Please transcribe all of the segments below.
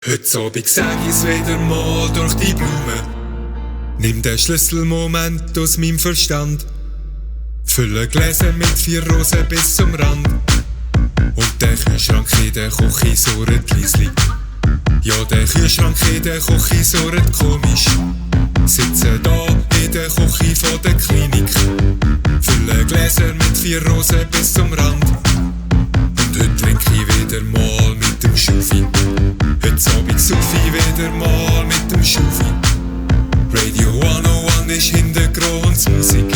Heute Abend sag ich's wieder mal durch die Blumen. Nimm den Schlüsselmoment aus meinem Verstand. Fülle Gläser mit 4 Rosen bis zum Rand. Und der Kühlschrank in der Küche surrt leisli. Ja, der Kühlschrank in der Küche surrt komisch. Sitze da in der Küche von der Klinik. Fülle Gläser mit 4 Rosen bis zum Rand. Und heute trink ich wieder mal mit dem Schufi. Heute Abend sauf ich wieder mal mit dem Schufi. Radio 101 ist Hintergrundmusik.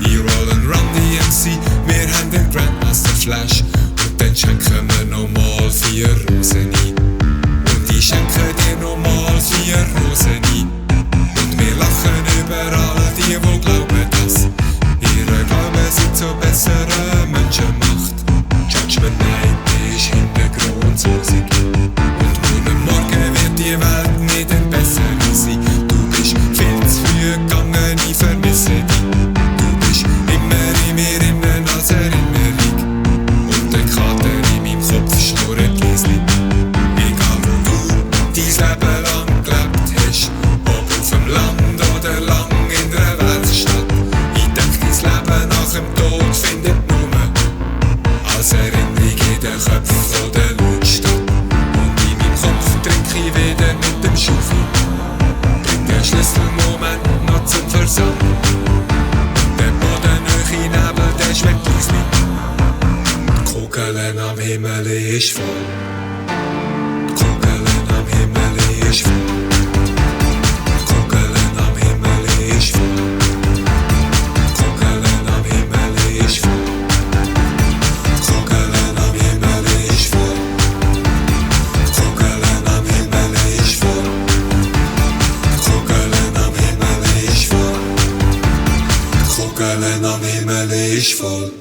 E-Roll und Run DMC, wir haben den Grandmaster Flash. Und dann schenken wir nochmal 4 Rosen ein. Und ich schenke dir nochmal 4 Rosen ein. Und wir lachen über all die glauben, dass ihre Glaube sie zu besseren Menschen macht. Judgment Night ist Hintergrundmusik. Und morgen wird die Welt nicht ein besserer sein. Du bist viel zu früh gegangen, ich vermisse dich. Du bist immer in mir innen als Erinnerung. Und der Kater in meinem Kopf schnurrt leisli. Egal wo du dein Leben lang gelebt hast, ob auf dem Land oder lang in der Weltstadt. Ich denk, dein Leben nach dem Tod findet nur als Erinnerung in den Köpfen der Leute statt. Und in meinem Kopf trink ich wieder mit dem Schufi. Bring den Schlüsselmoment noch zum Versand. Der bodenhöhe Nebel, der schmeckt leisli. Die Kugeln am Himmel ist voll. Die Kugeln am Himmel ist voll. Die Kugeln am Himmel ist voll. Die Kugeln am Himmel ist voll. Kugeln am Himmel ist voll. Kugeln am Himmel ist voll. Kugeln am Himmel ist voll. Kugeln am Himmel ist voll.